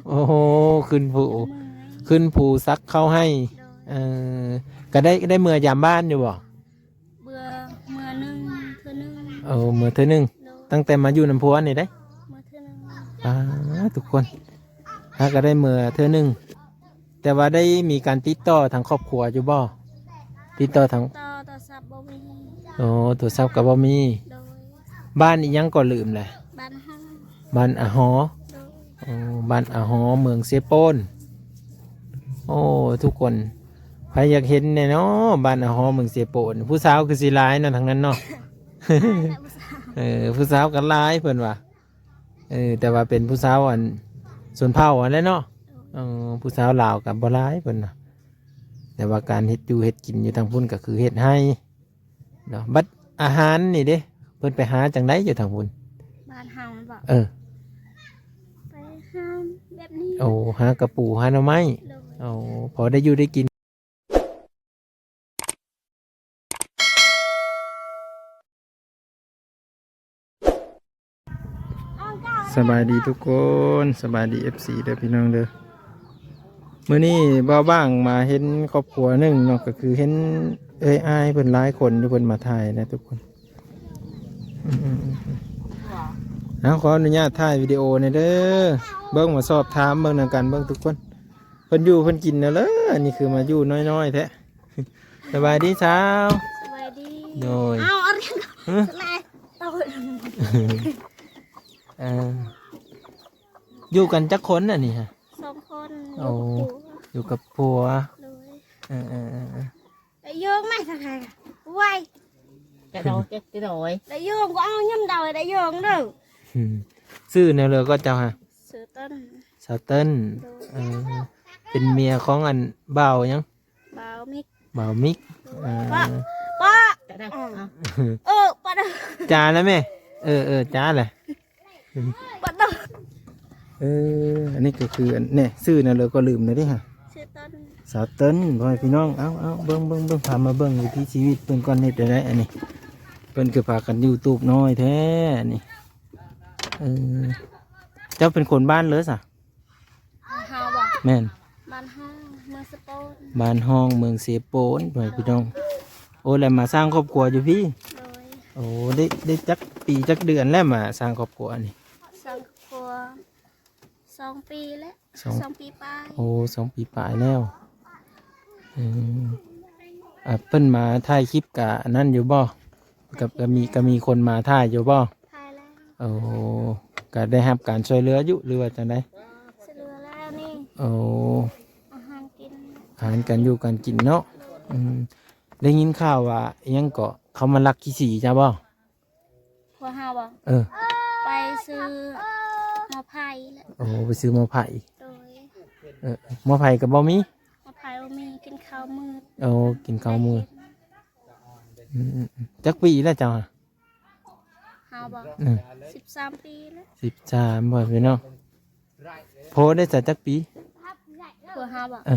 ໂອ້ໂຫ ຂຶ້ນພູ ເມື່ອຍ ຂຶ້ນພູສັກເຂົ້າໃຫ້. ໂດຍ ເອີ ກະໄດ້ ໄດ້ເມືອຍາມບ້ານຢູ່ບໍ່? ເມືອ ເມືອໜຶ່ງ ເທື່ອໜຶ່ງ. ໂອ້ ເມືອເທື່ອໜຶ່ງ. ໂດຍ ຕັ້ງແຕ່ມາຢູ່ນຳຜົວນີ້ເດ້? ເມືອເທື່ອໜຶ່ງ. ປາດ ທຸກຄົນ ຫາກະໄດ້ເມືອເທື່ອໜຶ່ງ. ແຕ່ວ່າໄດ້ມີການຕິດຕໍ່ທາງຄອບຄົວຢູ່ບໍ່? ຕິດຕໍ່ທາງ ຕໍ່ໂທລະສັບບໍ່ມີ. ໂອ້ ໂທລະສັບກໍບໍ່ມີ. ໂດຍ ບ້ານອີ່ຫຍັງກໍລືມແຫຼະ. ບ້ານຫາ ບ້ານອາຫໍ. ໂດຍ ໂອ້ ບ້ານອາຫໍ ເມືອງເຊໂປນ. ໂອ້ ທຸກຄົນ ໃຜຢາກເຫັນແດ່ເນາະ ບ້ານອາຫໍ ເມືອງເຊໂປນ? ຜູ້ສາວຄືຊິຫຼາຍເນາະ ທາງນັ້ນເນາະ. ຫຼາຍແຫຼະຜູ້ສາວ. ເອີ ຜູ້ສາວກໍຫຼາຍເພິ່ນວ່າ. ເອີ ແຕ່ວ່າເປັນຜູ້ສາວອັນຊົນເຜົ່າຫັ້ນແຫຼະເນາະ. ໂດຍ ເອີ ຜູ້ສາວລາວກໍບໍ່ຫຼາຍເພິ່ນນະ. ແຕ່ວ່າການເຮັດຢູ່ເຮັດກິນຢູ່ທາງພຸ້ນກໍຄືເຮັດໄຮ່ເນາະ. ບັດອາຫານນີ້ເດ້ ເພິ່ນໄປຫາຈັ່ງໃດຢູ່ທາງພຸ້ນ? ບ້ານເຮົາແມ່ນບໍ່? ເອີ ໄປຫາແບບນີ້. ໂອ້ ຫາກະປູ ຫາໜໍ່ໄມ້. ໂດຍ ໂອ້ ພໍໄດ້ຢູ່ໄດ້ກິນ. ສະບາຍດີທຸກຄົນ ສະບາຍດີ ເອັຟຊີ ເດີພີ່ນ້ອງເດີ. ມື້ນີ້ບ່າວບ້າງມາເຫັນຄອບຄົວໜຶ່ງເນາະ ກໍຄືເຫັນເອື້ອຍອ້າຍເພິ່ນຫຼາຍຄົນຢູ່ ເພິ່ນມາຖ່າຍນະທຸກຄົນ. ເອົາ ຂໍອະນຸຍາດຖ່າຍວິດີໂອແດ່ເດີ ເບິ່ງມາສອບຖາມເບິ່ງນຳກັນເບິ່ງທຸກຄົນ. ເພິ່ນຢູ່ເພິ່ນກິນແນວເລີ ອັນນີ້ຄືມາຢູ່ນ້ອຍໆແທ້. ສະບາຍດີສາວ. ສະບາຍດີ. ໂດຍ ເອົາ ເອົາ ຮະ? ເອີ ຢູ່ກັນຈັກຄົນອັນນີ້ຮະ? ສອງຄົນ. ໂອ້ ຢູ່ກັບຜົວ. ຢູ່ກັບຜົວ. ໂດຍ ເອີໆ ໄດ້ໂຍງໄໝ? ສະໄພ ໄວ ກະດອຍ ກະດອຍ ໄດ້ໂຍງ ກໍເອົາຍາມເດົາ ໄດ້ໂຍງເດີ. ອືມ ຊື່ແນວເລີກໍເຈົ້າຮະ? ຊື່ເຕີນ. ສາວເຕີນ. ໂດຍ ເອີ ເປັນເມຍຂອງອັນບ່າວຫຍັງ? ບ່າວມິກ. ບ່າວມິກ. ເອີ ປ້າ ປ້າ ເອີ ປ້າເດີ ຈ້ານະແມ່. ເອີໆ ຈ້າແຫຼະ. ເອີ ອັນນີ້ກໍຄືອັນ ແນ່ ຊື່ແນວເລີກໍລືມແລ້ວເດ້ຮະ. ຊື່ເຕີນ. ສາວເຕີນ ພໍ່ແມ່ພີ່ນ້ອງ. ເອົາ ເອົາ ເບິ່ງ ເບິ່ງ ເບິ່ງ ພາມາເບິ່ງວິຖີຊີວິດເພິ່ນກ່ອນ. ເຮັດໄດ້ ອັນນີ້ ເພິ່ນຄືພາກັນຢູ່ຕູບນ້ອຍແທ້ ອັນນີ້. ເອີ ເຈົ້າເປັນຄົນບ້ານເລີສະ? ເຮົາບໍ່? ແມ່ນ. ບ້ານຮ່ອງ ເມືອງເຊໂປນ. ບ້ານຮ່ອງ ເມືອງເຊໂປນ ພໍ່ແມ່ພີ່ນ້ອງ. ໂອ້ ແລ້ວມາສ້າງຄອບຄົວຢູ່ພີ້? ໂດຍ. ໂອ້ ໄດ້ ໄດ້ຈັກປີຈັກເດືອນແລ້ວມາສ້າງຄອບຄົວນີ້? ສ້າງຄອບຄົວສອງປີແລ້ວ. ສອງ ສອງປີປາຍ. ໂອ້ ສອງປີປາຍແລ້ວ. ເອີ ອ່າ ເພິ່ນມາຖ່າຍຄລິບກະອັນນັ້ນຢູ່ບໍ່? ກະ ກະມີ ກະມີຄົນມາຖ່າຍຢູ່ບໍ່? ຖ່າຍແລ້ວ. ໂອ້ ກະໄດ້ຮັບການຊ່ວຍເຫຼືອຢູ່ ຫຼືວ່າຈັ່ງໃດ? ຊ່ວຍເຫຼືອແລ້ວນີ້. ໂອ້ ອາຫານກິນ ອາຫານການຢູ່ການກິນເນາະ. ອືມ ໄດ້ຍິນຂ່າວວ່າອີ່ຫຍັງເກາະ ເຂົາມາລັກຂີ້ສີເຈົ້າບໍ່? ພວກເຮົາບໍ່? ເອີ ໄປຊື້ໝໍ້ໄຜ່ແຫຼະ. ໂອ້ ໄປຊື້ໝໍ້ໄຜ່. ໂດຍ. ເອີ ໝໍ້ໄຜ່ກໍບໍ່ມີ? ໝໍ້ໄຜ່ບໍ່ມີ ກິນເຂົ້າມືດ. ໂອ້ ກິນເຂົ້າມືດ. ອືມໆໆ ຈັກປີແລ້ວເຈົ້າ? ເຮົາບໍ່? ອືມ ສິບສາມປີແລ້ວ. ສິບສາມ ພໍ່ແມ່ພີ່ນ້ອງ. ຜົວໄດ້ສາກຈັກປີ? ຜົວເຮົາບໍ່? ເອີ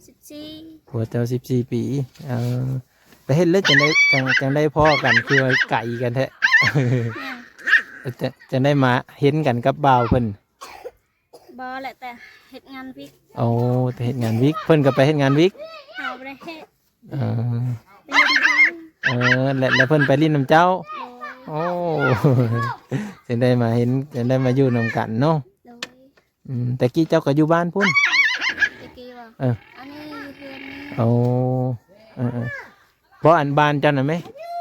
ສິບສີ່. ຜົວເຈົ້າສິບສີ່ປີ. ເອີ ໄປເຮັດແລ້ວຈັ່ງໄດ້ ຈັ່ງ ຈັ່ງໄດ້ພໍ້ກັນ ຄືວ່າໄກກັນແທ້. ແມ່ນ. ເອີ ຈັ່ງ ຈັ່ງໄດ້ມາເຫັນກັນກັບບ່າວເພິ່ນ. ບໍ່ແຫຼະ ແຕ່ເຮັດງານວິກ. ໂອ້ ແຕ່ເຮັດງານວິກ ເພິ່ນກໍໄປເຮັດງານວິກ. ເຮົາບໍ່ໄດ້ເຮັດ. ເອີ ເອີ ແລະ ແລະເພິ່ນໄປຫຼິ້ນນຳເຈົ້າ. ໂດຍ. ໂອ້ ຈຶ່ງໄດ້ມາເຫັນ ຈຶ່ງໄດ້ມາຢູ່ນຳກັນເນາະ. ໂດຍ. ອືມ ແຕ່ກີ້ເຈົ້າກໍຢູ່ບ້ານພຸ້ນ? ແຕ່ກີ້ບໍ່? ເອີ ອັນນີ້ຢູ່ເຮືອນນີ້. ໂອ້ ເອີໆ ບໍ່ ອັນບ້ານເຈົ້ານະແມ່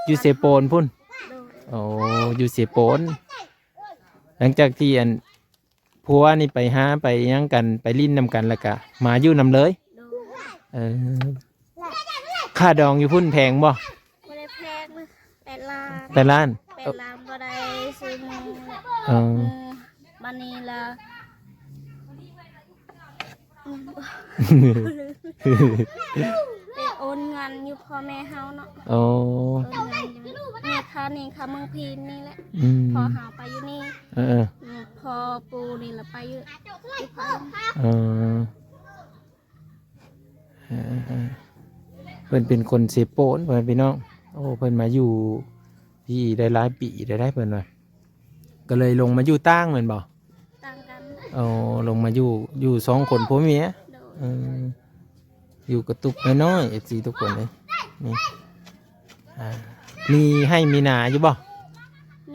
ຢູ່ເຊໂປນພຸ້ນ? ໂດຍ. ໂອ້ ຢູ່ເຊໂປນ. ຫຼັງຈາກທີ່ອັນ ຜົວນີ້ໄປຫາໄປຫຍັງກັນ ໄປຫຼິ້ນນຳກັນ ແລ້ວກະມາຢູ່ນຳເລີຍ. ໂດຍ. ເອີ ຄ່າດອງຢູ່ພຸ້ນແພງບໍ່? ບໍ່ໄດ້ແພງນະ ແປດລ້ານ. ແປດລ້ານ? ແປດລ້ານບໍ່ໄດ້ຊື້ໝູ. ເອີ ບາດນີ້ລະ ໄປໂອນເງິນຢູ່ພໍ່ແມ່ເຮົາເນາະ. ໂອ້ ໂອນເງິນຢູ່ ມີຄ່ານີ້ຄ່າເມືອງພີນນີ້ແຫຼະ. ອືມ ພໍ່ເຮົາໄປຢູ່ນີ້. ເອີໆ ອືມ ພໍ່ປູ່ນີ້ລະໄປຢູ່ ຢູ່ພາງ. ເອີ ເອີໆ ເພິ່ນເປັນຄົນເຊໂປນ ພໍ່ແມ່ພີ່ນ້ອງ. ໂອ້ ເພິ່ນມາຢູ່ພີ້ໄດ້ຫຼາຍປີແລ້ວເດ້ ເພິ່ນວ່າ ກໍເລີຍລົງມາຢູ່ຕ່າງແມ່ນບໍ່? ຕ່າງກັນ. ໂອ້ ລົງມາຢູ່ ຢູ່ສອງຄົນຜົວເມຍ. ໂດຍ ເອີ ຢູ່ກະຕຸກນ້ອຍໆ ເອັຟຊີທຸກຄົນເອີຍ. ນີ້ ອ່າ ມີໄຮ່ມີນາຢູ່ບໍ່?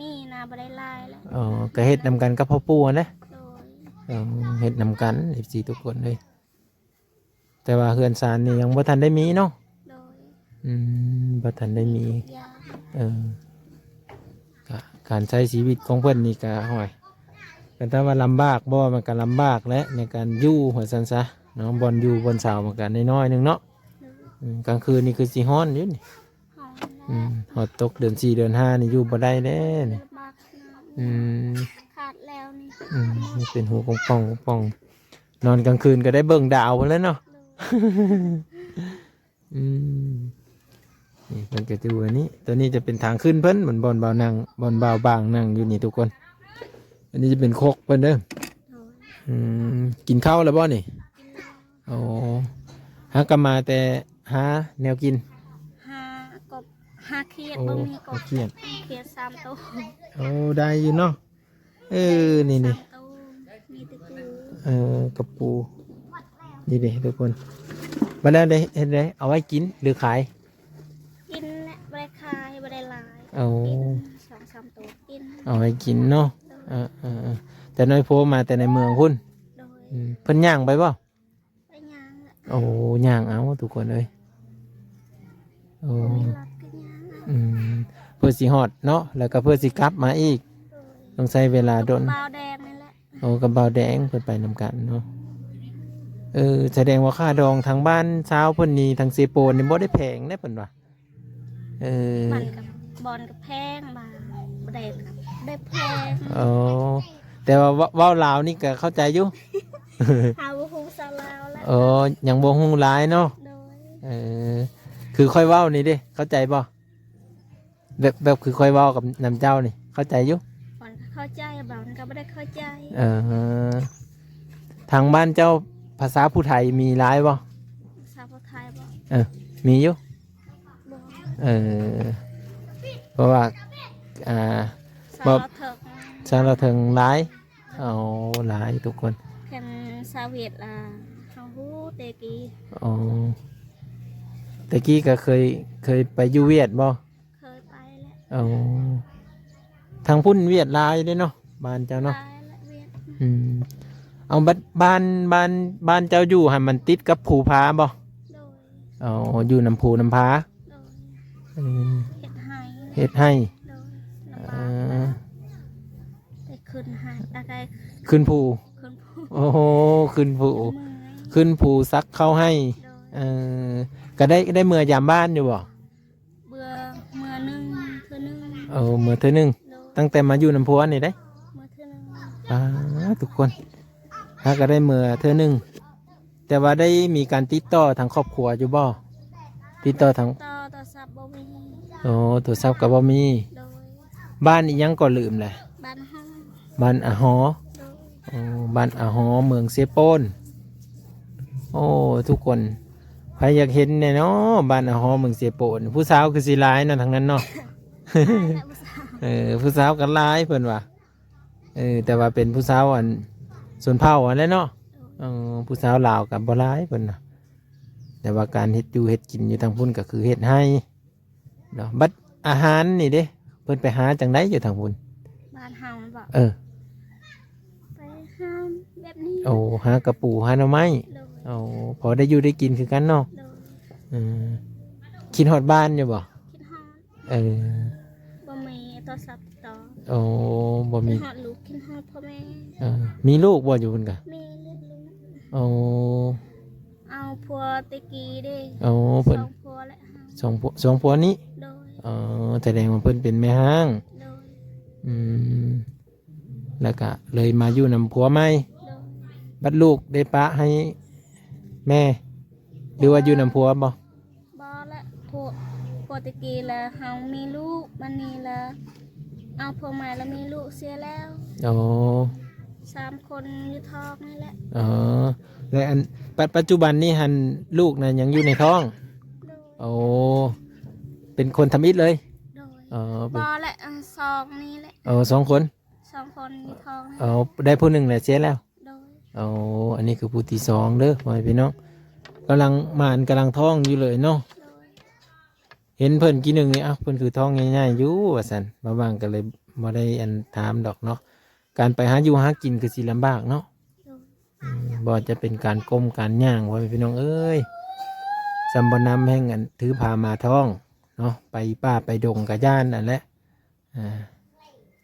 ມີນາ ບໍ່ໄດ້ຫຼາຍແຫຼະ. ອໍ ກະເຮັດນຳກັນກັບພໍ່ປູ່ຫັ້ນແຫຼະ. ໂດຍ ເອີ ເຮັດນຳກັນ ເອັຟຊີທຸກຄົນເອີຍ. ແຕ່ວ່າເຮືອນຊານນີ້ຍັງບໍ່ທັນໄດ້ມີເນາະ. ໂດຍ ອືມ ບໍ່ທັນໄດ້ມີ. ເອີ ກະການໃຊ້ຊີວິດຂອງເພິ່ນນີ້ກະ ໂອ້ຍ ກະຖາມວ່າລຳບາກບໍ່? ມັນກະລຳບາກແຫຼະ ໃນການຢູ່ວ່າຊັ້ນຊະເນາະ. ບ່ອນຢູ່ບ່ອນເຊົາມັນກະນ້ອຍໆໜຶ່ງເນາະ. ໂດຍ ອືມ ກາງຄືນນີ້ຄືຊິຮ້ອນຢູ່ນີ້. ຮ້ອນແຫຼະ. ອືມ ຮອດຕົກເດືອນສີ່ເດືອນຫ້ານີ້ຢູ່ບໍ່ໄດ້ເດ້ນີ້. ລຳບາກຂະໜາດ ອືມ ຂາດແລ້ວນີ້. ອືມ ເປັນຫູກອງປ່ອງ ກອງປ່ອງ. ນອນກາງຄືນກໍໄດ້ເບິ່ງດາວພຸ້ນແຫຼະເນາະ. ໂດຍ ອືມ ນີ້ເພິ່ນກໍຈະຢູ່ອັນນີ້. ຕົວນີ້ຈະເປັນທາງຂຶ້ນເພິ່ນ ບ່ອນ ບ່ອນບ່າວນັ່ງ ບ່ອນບ່າວບາງນັ່ງຢູ່ນີ້ທຸກຄົນ. ອັນນີ້ຈະເປັນຄົກເພິ່ນເດີ. ໂດຍ ອືມ ກິນເຂົ້າແລ້ວບໍ່ນີ້? ກິນແລ້ວ. ໂອ້ ຫາກໍມາແຕ່ຫາແນວກິນ. ຫາກົບ ຫາຂຽດ. ໂອ້ ບໍ່ມີກົບ ຫາຂຽດ ຂຽດສາມໂຕ. ໂອ້ ໄດ້ຢູ່ເນາະ. ເອີ ນີ້ໆ ສາມໂຕ ມີແຕ່ປູ. ເອີ ກະປູ ນີ້ເດ້ທຸກຄົນ. ບັດແລ້ວເດ້ ເຮັດໃດ ເອົາໄວ້ກິນ ຫຼື ຂາຍ? ກິນແຫຼະ ບໍ່ໄດ້ຂາຍ ບໍ່ໄດ້ຫຼາຍ. ໂອ້ ກິນສອງສາມໂຕກິນ ເອົາໄວ້ກິນເນາະ. ໂດຍ ເອີໆໆ ແຕ່ນ້ອຍໂພມາແຕ່ໃນເມືອງພຸ້ນ. ໂດຍ ອືມ ເພິ່ນຍ່າງໄປບໍ່? ໄປຍ່າງແຫຼະ. ໂອ້ ຍ່າງເອົາທຸກຄົນເອີຍ. ໂອ້ ບໍ່ມີລົດກໍຍ່າງເອົາ. ອືມ ເພື່ອຊິຮອດເນາະ ແລ້ວກໍເພື່ອຊິກັບມາອີກ. ໂດຍ ຕ້ອງໃຊ້ເວລາດົນ. ກັບບ່າວແດງນີ້ແຫຼະ. ໂອ້ ກັບບ່າວແດງເພິ່ນໄປນຳກັນເນາະ. ເອີ ສະແດງວ່າຄ່າດອງທາງບ້ານຊາວເພິ່ນນີ້ ທາງເຊໂປນນີ້ບໍ່ໄດ້ແພງເດ້ເພິ່ນວ່າ. ເອີ ມັນກໍ ບ່ອນກໍແພງ ບາງ ບໍ່ໄດ້ ໄດ້ແພງ. ໂອ້ ແຕ່ວ່າເວົ້າ ເວົ້າລາວນີ້ກໍເຂົ້າໃຈຢູ່. ເຮົາບໍ່ຮູ້ຊາວລາວແລ້ວ. ໂອ້ ຍັງບໍ່ຮູ້ຫຼາຍເນາະ. ໂດຍ ເອີ ຄືຂ້ອຍເວົ້ານີ້ເດ້ ເຂົ້າໃຈບໍ່? ແບບ ແບບຄືຂ້ອຍເວົ້າກັບນຳເຈົ້ານີ້ ເຂົ້າໃຈຢູ່? ບາງກໍເຂົ້າໃຈ ບາງກໍບໍ່ໄດ້ເຂົ້າໃຈ. ເອີ ທາງບ້ານເຈົ້າພາສາຜູ້ໄທມີຫຼາຍບໍ່? ພາສາຜູ້ໄທບໍ່? ເອີ ມີຢູ່. ບໍ່ ເອີ ເພາະວ່າ ອ່າ ຊາວລາວເທິງ ຊາວລາວເທິງຫຼາຍ. ເອົາ ຫຼາຍທຸກຄົນ. ຄັນຊາວຫວຽດລະ ເຮົາຮູ້ແຕ່ກີ້. ອໍ ແຕ່ກີ້ກໍເຄີຍ ເຄີຍໄປຢູ່ຫວຽດບໍ່? ເຄີຍໄປແຫຼະ. ເອົາ ທາງພຸ້ນຫວຽດຫຼາຍເດ້ເນາະ ບ້ານເຈົ້າເນາະ. ຫຼາຍແຫຼະຫວຽດ. ອືມ ເອົາ ບ້ານ ບ້ານ ບ້ານ ບ້ານເຈົ້າຢູ່ຫັ້ນມັນຕິດກັບພູຜາບໍ່? ໂດຍ. ອໍ ຢູ່ນຳພູນຳຜາ. ໂດຍ. ອືມ ເຮັດໄຮ່ ເຮັດໄຮ່. ໂດຍ ລຳບາກ. ເອີ ໄປຂຶ້ນໄຮ່ ຕາໄກ ຂຶ້ນພູ. ຂຶ້ນພູ. ໂອ້ໂຫ ຂຶ້ນພູ ເມື່ອຍ ຂຶ້ນພູສັກເຂົ້າໄຮ່. ໂດຍ. ເອີ ກໍໄດ້ ໄດ້ເມືອຢາມບ້ານຢູ່ບໍ່? ເມື່ອ ເມື່ອໜຶ່ງ ເທື່ອໜຶ່ງ. ເອີ ເມື່ອເທື່ອໜຶ່ງ. ໂດຍ. ຕັ້ງແຕ່ມາຢູ່ນຳຜົວນີ້ເດ້? ເມື່ອເທື່ອໜຶ່ງ. ປາດ ທຸກຄົນ ຫາກໍໄດ້ເມື່ອເທື່ອໜຶ່ງ. ແຕ່ວ່າໄດ້ມີການຕິດຕໍ່ທາງຄອບຄົວຢູ່ບໍ່? ຕິດຕໍ່ທາງ ຕໍ່ໂທລະສັບບໍ່ມີ. ໂອ້ ໂທລະສັບກໍບໍ່ມີ. ໂດຍ. ບ້ານອີ່ຫຍັງກໍລືມແຫຼະ. ບ້ານຫໍ. ບ້ານອາຫໍ. ໂດຍ. ໂອ້ ບ້ານອາຫໍ ເມືອງເຊໂປນ. ໂອ້ ທຸກຄົນ ໃຜຢາກເຫັນແດ່ເນາະ ບ້ານອາຫໍ ເມືອງເຊໂປນ? ຜູ້ສາວຄືຊິຫຼາຍເນາະ ທາງນັ້ນເນາະ. ຫຼາຍແຫຼະຜູ້ສາວ. ເອີ ຜູ້ສາວກໍຫຼາຍເພິ່ນວ່າ. ເອີ ແຕ່ວ່າເປັນຜູ້ສາວອັນຊົນເຜົ່າຫັ້ນແຫຼະເນາະ. ໂດຍ. ເອີ ຜູ້ສາວລາວກໍບໍ່ຫຼາຍເພິ່ນນະ. ແຕ່ວ່າການເຮັດຢູ່ເຮັດກິນຢູ່ທາງພຸ້ນກໍຄືເຮັດໄຮ່ເນາະ. ບັດອາຫານນີ້ເດ້ ເພິ່ນໄປຫາຈັ່ງໃດຢູ່ທາງພຸ້ນ? ບ້ານເຮົາແມ່ນບໍ່? ເອີ ໄປຫາແບບນີ້. ໂອ້ ຫາກະປູ ຫາໜໍ່ໄມ້. ໂດຍ. ໂອ້ ພໍໄດ້ຢູ່ໄດ້ກິນຄືກັນເນາະ. ໂດຍ. ເອີ ຄິດຮອດບ້ານຢູ່ບໍ່? ຄິດຮອດ. ເອີ ບໍ່ມີໂທລະສັບຕິດຕໍ່. ໂອ້ ບໍ່ມີ. ຄິດຮອດລູກ ຄິດຮອດພໍ່ແມ່. ເອີ ມີລູກບໍ່ຢູ່ພຸ້ນກະ? ມີລູກ. ໂອ້ ເອົາຜົວແຕ່ກີ້ເດ້. ໂອ້ ເພິ່ນ ສອງຜົວແຫຼະ ສອງຜົວ ສອງຜົວນີ້. ໂດຍ. ເອີ ສະແດງວ່າເພິ່ນເປັນແມ່ຮ້າງ. ໂດຍ. ອືມ ແລ້ວກະເລີຍມາຢູ່ນຳຜົວໃໝ່. ໂດຍ. ບັດລູກໄດ້ປະໃຫ້ແມ່ ຫຼືວ່າຢູ່ນຳຜົວບໍ່? ບໍ່ແຫຼະ ຜົວ ຜົວແຕ່ກີ້ລະເຮົາມີລູກ ບັດນີ້ລະເອົາຜົວໃໝ່ລະມີລູກເສຍແລ້ວ. ອໍ ສາມຄົນຢູ່ທ້ອງນີ້ແຫຼະ. ອໍ ແລະອັນ ປັດ ປັດຈຸບັນນີ້ຫັ້ນ ລູກນະຍັງຢູ່ໃນທ້ອງ? ໂດຍ. ໂອ້ ເປັນຄົນທຳອິດເລີຍ? ໂດຍ. ອໍ ເປັນ ບໍ່ແຫຼະ ສອງນີ້ແຫຼະ. ອໍ ສອງຄົນ. ສອງຄົນຢູ່ທ້ອງ. ອໍ ໄດ້ຜູ້ໜຶ່ງແລ້ວເສຍແລ້ວ. ໂດຍ. ໂອ້ ອັນນີ້ຄືຜູ້ທີສອງເດີ ພໍ່ແມ່ພີ່ນ້ອງ ກຳລັງໝານ ກຳລັງທ້ອງຢູ່ເລີຍເນາະ. ໂດຍ ເຫັນເພິ່ນກີ້ໜຶ່ງນີ້ ອ້າວ ເພິ່ນຄືທ້ອງໃຫຍ່ໆຢູ່ວ່າຊັ້ນ ບ່າວຫວ່າງກໍເລີຍບໍ່ໄດ້ອັນຖາມດອກເນາະ. ການໄປຫາຢູ່ຫາກິນຄືຊິລຳບາກເນາະ. ໂດຍ ອືມ ບໍ່ວ່າຈະເປັນການກົ້ມການຍ່າງ ພໍ່ແມ່ພີ່ນ້ອງເອີຍ ສ່ຳບໍ່ນຳແຮ່ງອັນຖືພາມາທ້ອງເນາະ ໄປປ່າໄປດົງກະຢ້ານຫັ້ນແຫຼະ. ອ່າ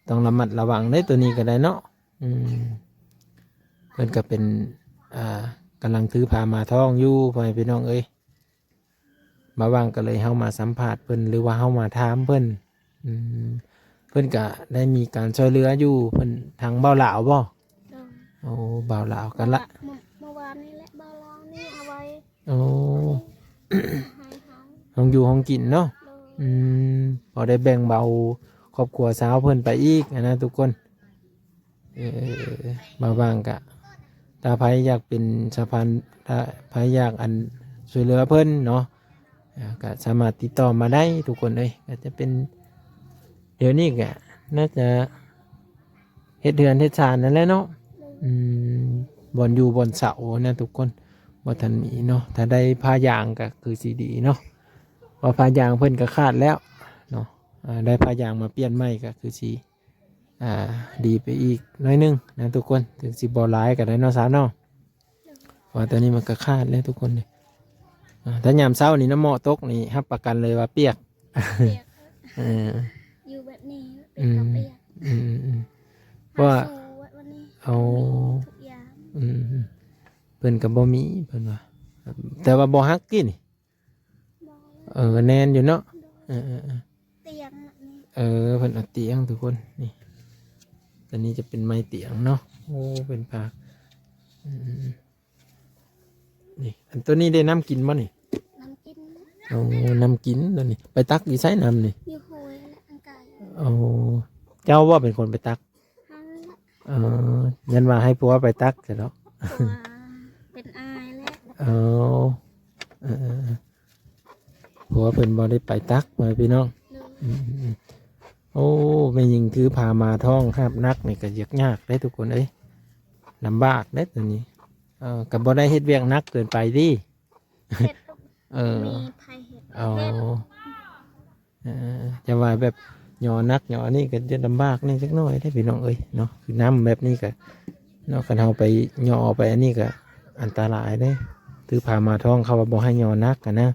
ຕ້ອງລະມັດລະວັງເດ້ ໂຕນີ້ກໍໄດ້ເນາະ. ອືມ ເພິ່ນກໍເປັນ ອ່າ ກຳລັງຖືພາມາທ້ອງຢູ່ ພໍ່ແມ່ພີ່ນ້ອງເອີຍ. ບ່າວຫວ່າງກໍເລີຍເຮົາມາສຳພາດເພິ່ນ ຫຼືວ່າເຮົາມາຖາມເພິ່ນ. ອືມ ເພິ່ນກໍໄດ້ມີການຊ່ວຍເຫຼືອຢູ່ ເພິ່ນທາງບ່າວລາວບໍ່? ໂດຍ ໂອ້ ບ່າວລາວກໍລະ ເມື່ອ ເມື່ອວານນີ້ແຫຼະ ບ່າວລາວນີ້ເອົາໄວ້ ໂອ້ ໃຫ້ເຮົາ ຫ້ອງຢູ່ຫ້ອງກິນເນາະ. ໂດຍ ອືມ ພໍໄດ້ແບ່ງເບົາຄອບຄົວຊາວເພິ່ນໄປອີກຫັ້ນນະທຸກຄົນ. ເອີ ມາຫວ່າງກະ ຖ້າໃຜຢາກເປັນສະພານ ຖ້າໃຜຢາກອັນຊ່ວຍເຫຼືອເພິ່ນເນາະ ອ່າ ກະສາມາດຕິດຕໍ່ມາໄດ້ທຸກຄົນເອີຍ. ກະຈະເປັນ ດຽວນີ້ກະໜ້າຈະເຮັດເຮືອນເຮັດຊານນັ້ນແຫຼະເນາະ. ອືມ ບ່ອນຢູ່ບ່ອນເຊົານະທຸກຄົນ ບໍ່ທັນມີເນາະ. ຖ້າໄດ້ຜ້າຢາງກະຄືຊິດີເນາະ ເພາະຜ້າຢາງເພິ່ນກະຂາດແລ້ວເນາະ. ອ່າ ໄດ້ຜ້າຢາງມາປ່ຽນໃໝ່ກະຄືຊິ ອ່າ ດີໄປອີກໜ້ອຍໜຶ່ງນະທຸກຄົນ ເຖິງຊິບໍ່ຫຼາຍກໍໄດ້ເນາະສາວເນາະ ເພາະວ່າຕອນນີ້ມັນກໍຂາດແລ້ວທຸກຄົນເດ້. ອ່າ ຖ້າຍາມເຊົ້ານີ້ນ້ຳເໝາະຕົກນີ້ ຮັບປະກັນເລີຍວ່າປຽກ. ປຽກ ເອີ ຢູ່ແບບນີ້ ອືມ ເປັນກໍປຽກ. ອືມໆໆ ເພາະວ່າ ເອົາ ເອົາ ທຸກຢ່າງ. ອືມ ເພິ່ນກໍບໍ່ມີ ເພິ່ນວ່າ ແຕ່ວ່າບໍ່ຮັກຕິນີ້? ບໍ່ ເອີ ແໜ້ນຢູ່ເນາະ. ໂດຍ ເອີໆໆ ຕຽງແບບນີ້ ເອີ ເພິ່ນເອົາຕຽງທຸກຄົນ. ນີ້ ຕົວນີ້ຈະເປັນໄມ້ຕຽງເນາະ. ໂອ້ ເປັນຜ້າ ອືມໆໆ ນີ້ ອັນຕົວນີ້ໄດ້ນ້ຳກິນບໍ່ນີ້? ນ້ຳກິນ. ໂອ້ ນ້ຳກິນຕົວນີ້ ໄປຕັກຢູ່ໃສນ້ຳນີ້? ຢູ່ຫ້ວຍແຫຼະ ອັນໄກ. ໂອ້ ເຈົ້າບໍ່ເປັນຄົນໄປຕັກ? ເອີ ຢ້ານວ່າໃຫ້ຜົວໄປຕັກຊະເນາະ ເພາະວ່າເປັນອ້າຍແຫຼະ. ເອີ ເອີໆ ຜົວເພິ່ນບໍ່ໄດ້ໄປຕັກ ພໍ່ແມ່ພີ່ນ້ອງ. ໂດຍ ອືມໆ ໂອ້ ແມ່ຍິງຖືພາມາທ້ອງຫາບໜັກນີ້ກໍຍາກໆເດ້ທຸກຄົນເອີຍ ລຳບາກເດ້ຕົວນີ້. ເອີ ກໍບໍ່ໄດ້ເຮັດວຽກໜັກເກີນໄປຕິ? ເຮັດ ເອີ ມີໃຜເຮັດ ເຮັດ. ເອີ ຈະວ່າແບບຍໍໜັກຍໍອັນນີ້ກໍຈະລຳບາກແດ່ຈັກໜ້ອຍເດ້ພີ່ນ້ອງເອີຍເນາະ. ຄືນ້ຳແບບນີ້ກໍເນາະ ຄັນເຮົາໄປຍໍໄປອັນນີ້ກໍອັນຕະລາຍເດ້. ຖືພາມາທ້ອງ ເຂົາວ່າບໍ່ໃຫ້ຍໍໜັກຫັ້ນນະ.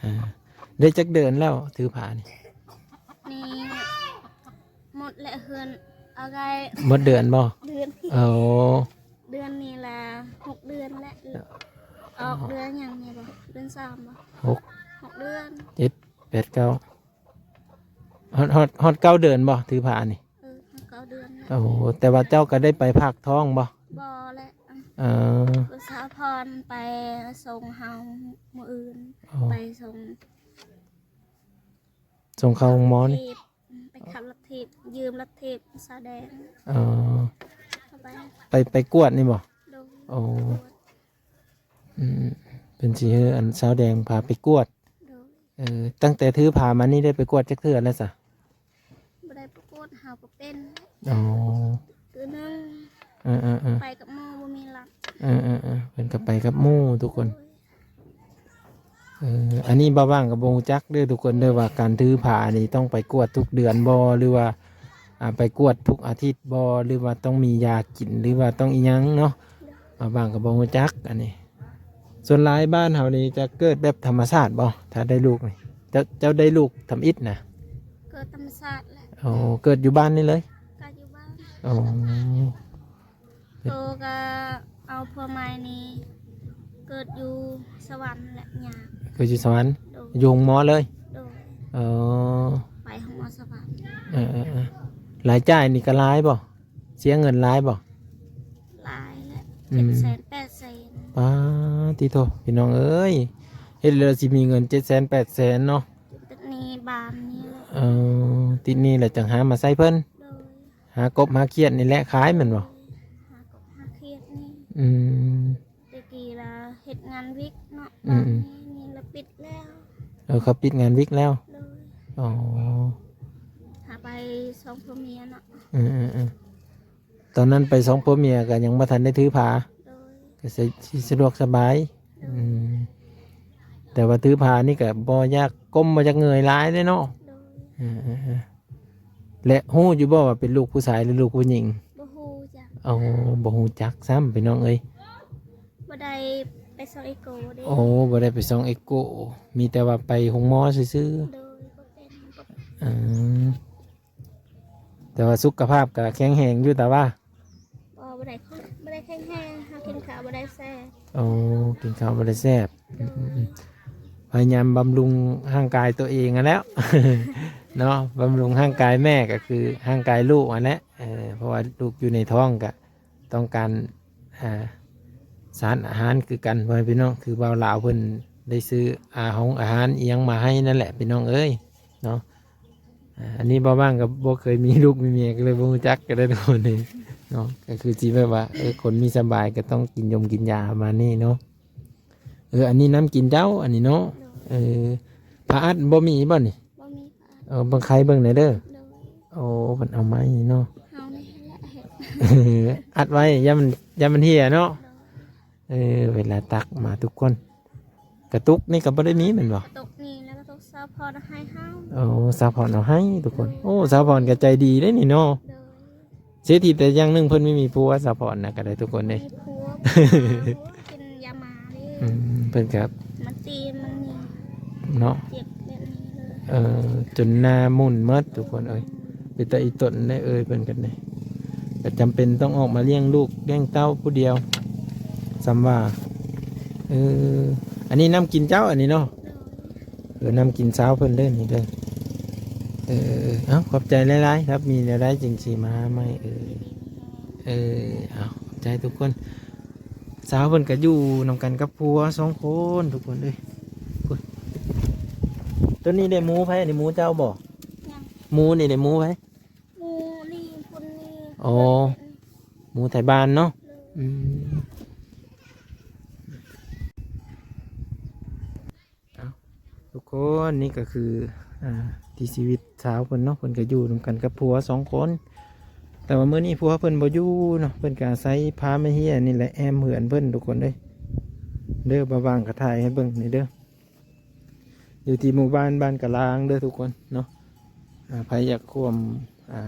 ອ່າ ໄດ້ຈັກເດືອນແລ້ວຖືພານີ້? ນີ້ ໝົດແລ້ວເຮືອນ ເອົາໄດ້ ໝົດເດືອນບໍ່? ເດືອນ ເອີ ເດືອນນີ້ລະຫົກເດືອນແລ້ວ. ອອກເດືອນຫຍັງນີ້ບໍ່? ເດືອນສາມບໍ່? ຫົກ ຫົກເດືອນ ເຈັດ ແປດ ເກົ້າ ຮອດ ຮອດ ຮອດເກົ້າເດືອນບໍ່ ຖືພານີ້? ເອີ ຮອດເກົ້າເດືອນແລ້ວ. ໂອ້ ແຕ່ວ່າເຈົ້າກໍໄດ້ໄປພາກທ້ອງບໍ່? ບໍ່ແຫຼະ. ເອີ ສາວພອນໄປສົ່ງເຮົາມື້ອື່ນ. ອໍ ໄປສົ່ງ ສົ່ງເຂົ້າໂຮງໝໍນີ້ ໄປຂັບລົດຖີບ ຢືມລົດຖີບສາວແດງ. ອໍ ໄປ ໄປ ໄປກວດນີ້ບໍ່? ໂດຍ. ໂອ້ ອືມ ເພິ່ນຊິໃຫ້ອັນສາວແດງພາໄປກວດ. ໂດຍ. ເອີ ຕັ້ງແຕ່ຖືພາມານີ້ໄດ້ໄປກວດຈັກເທື່ອແລ້ວຊະ? ບໍ່ໄດ້ໄປກວດ ຫາບໍ່ເປັນ. ອໍ ເທື່ອໜຶ່ງ. ເອີໆໆ ໄປກັບໝູ່ ບໍ່ມີລັດ. ເອີໆໆ ເພິ່ນກໍໄປກັບໝູ່ທຸກຄົນ. ໂດຍ. ເອີ ອັນນີ້ບ່າວຫວ່າງກໍບໍ່ຮູ້ຈັກເດີທຸກຄົນເດີ ວ່າການຖືພານີ້ຕ້ອງໄປກວດທຸກເດືອນບໍ່ ຫຼືວ່າ ອ່າ ໄປກວດທຸກອາທິດບໍ່ ຫຼືວ່າຕ້ອງມີຢາກິນ ຫຼືວ່າຕ້ອງອີ່ຫຍັງເນາະ. ບ່າວຫວ່າງກໍບໍ່ຮູ້ຈັກອັນນີ້. ສ່ວນຫຼາຍບ້ານເຮົານີ້ຈະເກີດແບບທຳມະຊາດບໍ່ ຖ້າໄດ້ລູກນີ້? ເຈົ້າ ເຈົ້າໄດ້ລູກທຳອິດນະ? ເກີດທຳມະຊາດແຫຼະ. ໂອ້ ເກີດຢູ່ບ້ານນີ້ເລີຍ? ເກີດຢູ່ບ້ານ. ໂອ້ ໂຕກໍເອົາຜົວໃໝ່ນີ້ ເກີດຢູ່ສະຫວັນແຫຼະ ຍາ. ເກີດຢູ່ສະຫວັນ? ໂດຍ. ຢູ່ໂຮງໝໍເລີຍ? ໂດຍ. ເອີ ໄປໂຮງໝໍສະຫວັນ. ເອີໆໆ ລາຍຈ່າຍນີ້ກໍຫຼາຍບໍ່? ເສຍເງິນຫຼາຍບໍ່? ຫຼາຍແຫຼະ. ອືມ ເຈັດແສນແປດແສນ. ປາດຕິໂທ ພີ່ນ້ອງເອີຍ ເຮັດແລ້ວຊິມີເງິນເຈັດແສນແປດແສນເນາະ. ຕິດໜີ້ບ້ານນີ້ແຫຼະ. ເອີ ຕິດໜີ້ແລ້ວຈັ່ງຫາມາໃຊ້ເພິ່ນ. ໂດຍ. ຫາກົບຫາຂຽດນີ້ແຫຼະຂາຍແມ່ນບໍ່? ໂດຍ ຫາກົບຫາຂຽດນີ້. ອືມ ແຕ່ກີ້ລະເຮັດງານວິກເນາະ. ອືມໆ ບາດນີ້ລະປິດແລ້ວ. ເອີ ເຂົາປິດງານວິກແລ້ວ. ໂດຍ. ອໍ ຫາໄປສອງຜົວເມຍເນາະ. ເອີໆໆ ຕອນນັ້ນໄປສອງຜົວເມຍກໍຍັງບໍ່ທັນໄດ້ຖືພາ ໂດຍ ກໍສະ ສະດວກສະບາຍ ໂດຍ ອືມ ແຕ່ວ່າຖືພານີ້ກໍບໍ່ຢາກກົ້ມ ບໍ່ຢາກເງີຍຫຼາຍເດ້ເນາະ ໂດຍ ເອີໆໆ ແລະ ຮູ້ຢູ່ບໍ່ວ່າເປັນລູກຜູ້ຊາຍ ຫຼື ລູກຜູ້ຍິງ? ບໍ່ຮູ້ຈັກ ເອົາ ບໍ່ຮູ້ຈັກຊ້ຳ ພີ່ນ້ອງເອີຍ ບໍ່ໄດ້ໄປສ່ອງເອໂກເດ້ ໂອ້ ບໍ່ໄດ້ໄປສ່ອງເອໂກ ມີແຕ່ວ່າໄປໂຮງໝໍຊື່ໆ ໂດຍ ບໍ່ເປັນ ບໍ່ ອືມ ແຕ່ວ່າສຸຂະພາບກໍແຂງແຮງຢູ່ ແຕ່ວ່າ ບໍ່ ບໍ່ໄດ້ ບໍ່ໄດ້ແຂງແຮງ ເຮົາກິນເຂົ້າບໍ່ໄດ້ແຊບ ໂອ້ ກິນເຂົ້າບໍ່ໄດ້ແຊບ ໂດຍ ອືມໆ ພະຍາຍາມບຳລຸງຮ່າງກາຍຕົວເອງຫັ້ນແຫຼະ ເນາະ ບຳລຸງຮ່າງກາຍແມ່ກໍຄືຮ່າງກາຍລູກຫັ້ນແຫຼະ ເອີ ເພາະວ່າລູກຢູ່ໃນທ້ອງກໍຕ້ອງການ ອ່າ ສານອາຫານຄືກັນ ພໍ່ແມ່ພີ່ນ້ອງ ຄືບ່າວລາວເພິ່ນໄດ້ຊື້ອາຫົງອາຫານອີ່ຫຍັງມາໃຫ້ນັ້ນແຫຼະ ພີ່ນ້ອງເອີຍ ເນາະ ອ່າ ອັນນີ້ບ່າວບາງກໍບໍ່ເຄີຍມີລູກມີເມຍ ກໍເລີຍບໍ່ຮູ້ຈັກກັນເລີຍທຸກຄົນນີ້ເນາະ ກໍຄືຊິແບບວ່າ ເອີ ຄົນມີສະບາຍກໍຕ້ອງກິນຢົງກິນຢາປະມານນີ້ເນາະ ເອີ ອັນນີ້ນ້ຳກິນເຈົ້າ ອັນນີ້ເນາະ ໂດຍ ເອີ ຜ້າອັດບໍ່ມີບໍ່ນີ້? ບໍ່ມີຜ້າອັດ ເອີ ເບິ່ງໄຄເບິ່ງແດ່ເດີ ໂດຍ ໂອ້ ເພິ່ນເອົາໄມ້ເນາະ ເຮົານີ້ແຫຼະເຮັດ ອັດໄວ້ ຢ້ານມັນ ຢ້ານມັນເຫ່ຍເນາະ ໂດຍ ເອີ ເວລາຕັກມາທຸກຄົນ ກະຕຸກນີ້ກໍບໍ່ໄດ້ມີແມ່ນບໍ່? ກະຕຸກນີ້ ແລ້ວກະຕຸກສາວພອນເອົາໃຫ້ເຮົາ ໂອ້ ສາວພອນເອົາໃຫ້ທຸກຄົນ ໂອ້ ສາວພອນກໍໃຈດີເດ້ນີ້ເນາະ ໂດຍ ເສຍທີແຕ່ຢ່າງໜຶ່ງ ເພິ່ນມີ ມີຜົວ ສາວພອນນະກໍໄດ້ທຸກຄົນເດ້ ມີຜົວ ກິນຢາໝາເດ້ ອືມ ເພິ່ນກໍມາຕີມັນນີ້ເນາະ ເຈັບແບບນີ້ເລີຍ ເອີ ຈົນໜ້າໝຸ່ນໝົດທຸກຄົນເອີຍ ເປັນຕາອີ່ຕົນເດ້ເອີຍ ເພິ່ນກໍໄດ້ ກໍຈຳເປັນຕ້ອງອອກມາລ້ຽງລູກລ້ຽງເຕົ້າຜູ້ດຽວ ສ່ຳວ່າ ເອີ ອັນນີ້ນ້ຳກິນເຈົ້າ ອັນນີ້ເນາະ ໂດຍ ເອີ ນ້ຳກິນສາວເພິ່ນເດີນີ້ເດີ ເອີ ເອົາ ຂອບໃຈຫຼາຍໆ ຄັບ ມີແນວໃດຈຶ່ງຊິມາຫາໃໝ່ ເອີ ເອີ ເອົາ ຂອບໃຈທຸກຄົນ ສາວເພິ່ນກໍຢູ່ນຳກັນກັບຜົວສອງຄົນທຸກຄົນເອີຍ ໂອ້ຍ ຕົວນີ້ໄດ້ໝູໃຜ? ອັນນີ້ໝູເຈົ້າບໍ່? ຫຍັງ? ໝູນີ້ໄດ້ໝູໃຜ? ໝູລີ່ພຸ້ນນີ້ ອໍ ໝູໄທບ້ານເນາະ ໂດຍ ອືມ ເອົາ ທຸກຄົນ ນີ້ກໍຄື ອ່າ ທີ່ຊີວິດສາວເພິ່ນເນາະ ເພິ່ນກໍຢູ່ນຳກັນກັບຜົວສອງຄົນ ແຕ່ວ່າມື້ນີ້ຜົວເພິ່ນບໍ່ຢູ່ເນາະ ເພິ່ນກໍອາໄສພາມາເຮຍນີ້ແຫຼະ ແອ້ມເຮືອນເພິ່ນທຸກຄົນເອີຍ ເດີ ບ່າວບາງກໍຖ່າຍໃຫ້ເບິ່ງນີ້ເດີ ຢູ່ທີ່ໝູ່ບ້ານ ບ້ານກະລາງເດີທຸກຄົນເນາະ ອ່າ ໃຜຢາກຮ່ວມ ອ່າ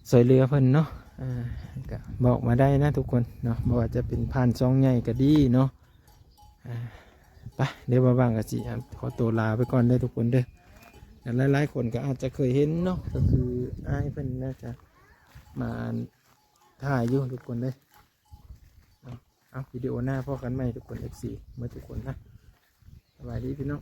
ຊ່ວຍເຫຼືອເພິ່ນເນາະ ອ່າ ກະບອກມາໄດ້ນະທຸກຄົນເນາະ ບໍ່ວ່າຈະເປັນຜ່ານຊ່ອງໃຫຍ່ກໍດີເນາະ ອ່າ ໄປ ດຽວບ່າວບາງກໍຊິ ອ່າ ຂໍໂຕລາໄປກ່ອນເດີທຸກຄົນເດີ ແລະ ຫຼາຍໆຄົນກໍອາດຈະເຄີຍເຫັນເນາະ ກໍຄືອ້າຍເພິ່ນໜ້າຈະມາຖ່າຍຢູ່ທຸກຄົນເດີ ເອົາ ວິດີໂອໜ້າພໍ້ກັນໃໝ່ທຸກຄົນ ເອັຟຊີ ເໝິດທຸກຄົນນະ ສະບາຍດີພີ່ນ້ອງ.